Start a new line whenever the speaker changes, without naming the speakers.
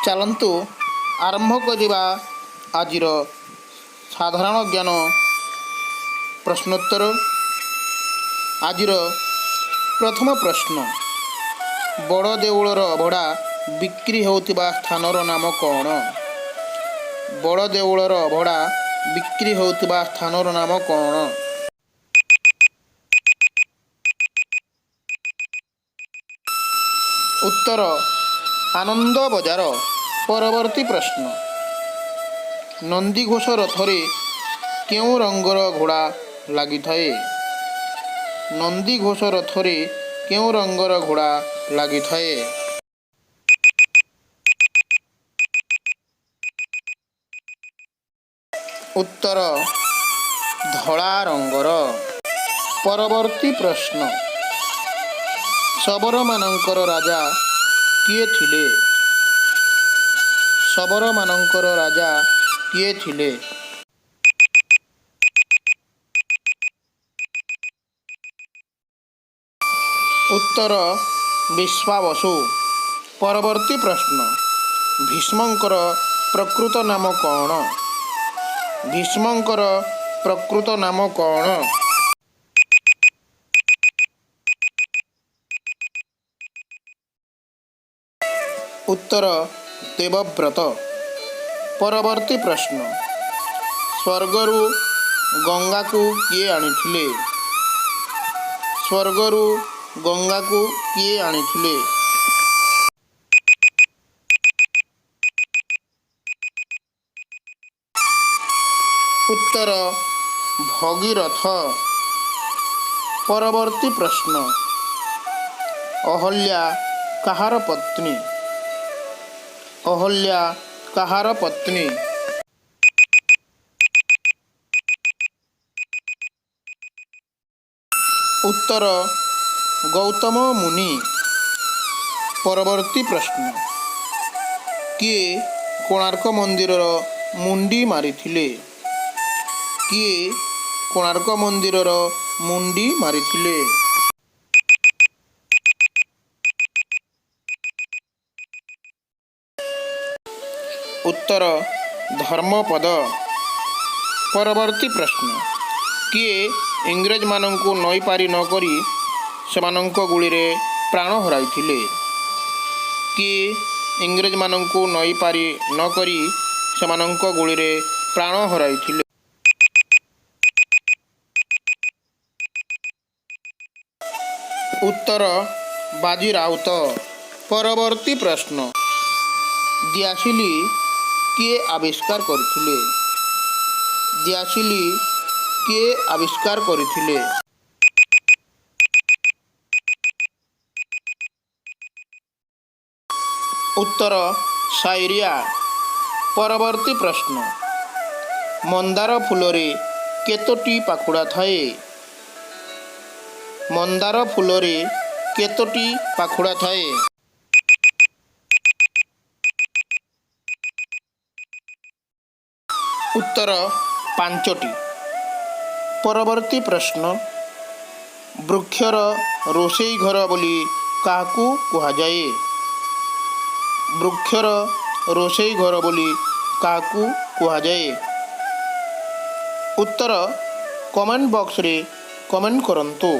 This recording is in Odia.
ଚାଲନ୍ତୁ ଆରମ୍ଭ କରିବା ଆଜିର ସାଧାରଣ ଜ୍ଞାନ ପ୍ରଶ୍ନୋତ୍ତର। ଆଜିର ପ୍ରଥମ ପ୍ରଶ୍ନ, ବଡ଼ ଦେଉଳର ଅବଢ଼ା ବିକ୍ରି ହେଉଥିବା ସ୍ଥାନର ନାମ କ'ଣ? ବଡ଼ ଦେଉଳର ଅବଢ଼ା ବିକ୍ରି ହେଉଥିବା ସ୍ଥାନର ନାମ କ'ଣ? ଉତ୍ତର, ଆନନ୍ଦ ବଜାର। ପରବର୍ତ୍ତୀ ପ୍ରଶ୍ନ, ନନ୍ଦିଘୋଷ ରଥରେ କେଉଁ ରଙ୍ଗର ଘୋଡ଼ା ଲାଗିଥାଏ? ନନ୍ଦିଘୋଷ ରଥରେ କେଉଁ ରଙ୍ଗର ଘୋଡ଼ା ଲାଗିଥାଏ? ଉତ୍ତର, ଧଳା ରଙ୍ଗର। ପରବର୍ତ୍ତୀ ପ୍ରଶ୍ନ, ଶବରମାନଙ୍କର ରାଜା କିଏ ଥିଲେ? ଶବରମାନଙ୍କର ରାଜା କିଏ ଥିଲେ? ଉତ୍ତର, ବିଶ୍ୱାବସୁ। ପରବର୍ତ୍ତୀ ପ୍ରଶ୍ନ, ଭୀଷ୍ମଙ୍କର ପ୍ରକୃତ ନାମ କ'ଣ? ଭୀଷ୍ମଙ୍କର ପ୍ରକୃତ ନାମ କ'ଣ? ଉତ୍ତର, ଦେବବ୍ରତ। ପରବର୍ତ୍ତୀ ପ୍ରଶ୍ନ, ସ୍ୱର୍ଗରୁ ଗଙ୍ଗାକୁ କିଏ ଆଣିଥିଲେ? ସ୍ୱର୍ଗରୁ ଗଙ୍ଗାକୁ କିଏ ଆଣିଥିଲେ? ଉତ୍ତର, ଭଗୀରଥ। ପରବର୍ତ୍ତୀ ପ୍ରଶ୍ନ, ଅହଲ୍ୟା କାହାର ପତ୍ନୀ? ଅହଲ୍ୟା କାହାର ପତ୍ନୀ? ଉତ୍ତର, ଗୌତମ ମୁନି। ପରବର୍ତ୍ତୀ ପ୍ରଶ୍ନ, କିଏ କୋଣାର୍କ ମନ୍ଦିରର ମୁଣ୍ଡି ମାରିଥିଲେ? କିଏ କୋଣାର୍କ ମନ୍ଦିରର ମୁଣ୍ଡି ମାରିଥିଲେ? ଉତ୍ତର, ଧର୍ମପଦ। ପରବର୍ତ୍ତୀ ପ୍ରଶ୍ନ, କିଏ ଇଂରେଜମାନଙ୍କୁ ନଈ ପାରି ନ କରି ସେମାନଙ୍କ ଗୁଳିରେ ପ୍ରାଣ ହରାଇଥିଲେ? କିଏ ଇଂରେଜମାନଙ୍କୁ ନଈ ପାରି ନ କରି ସେମାନଙ୍କ ଗୁଳିରେ ପ୍ରାଣ ହରାଇଥିଲେ? ଉତ୍ତର, ବାଜି ରାଉତ। ପରବର୍ତ୍ତୀ ପ୍ରଶ୍ନ, ଦିଆସିଲି କିଏ ଆବିଷ୍କାର କରିଥିଲେ? ଦିଆସିଲି କିଏ ଆବିଷ୍କାର କରିଥିଲେ? ଉତ୍ତର, ସାଇରିଆ। ପରବର୍ତ୍ତୀ ପ୍ରଶ୍ନ, ମନ୍ଦାର ଫୁଲରେ କେତୋଟି ପାଖୁଡ଼ା ଥାଏ? ମନ୍ଦାର ଫୁଲରେ କେତୋଟି ପାଖୁଡ଼ା ଥାଏ? ଉତ୍ତର, ପାଞ୍ଚଟି। ପରବର୍ତ୍ତୀ ପ୍ରଶ୍ନ, ବୃକ୍ଷର ରୋଷେଇ ଘର ବୋଲି କାହାକୁ କୁହାଯାଏ? ବୃକ୍ଷର ରୋଷେଇ ଘର ବୋଲି କାହାକୁ କୁହାଯାଏ? ଉତ୍ତର କମେଣ୍ଟ ବକ୍ସରେ କମେଣ୍ଟ କରନ୍ତୁ।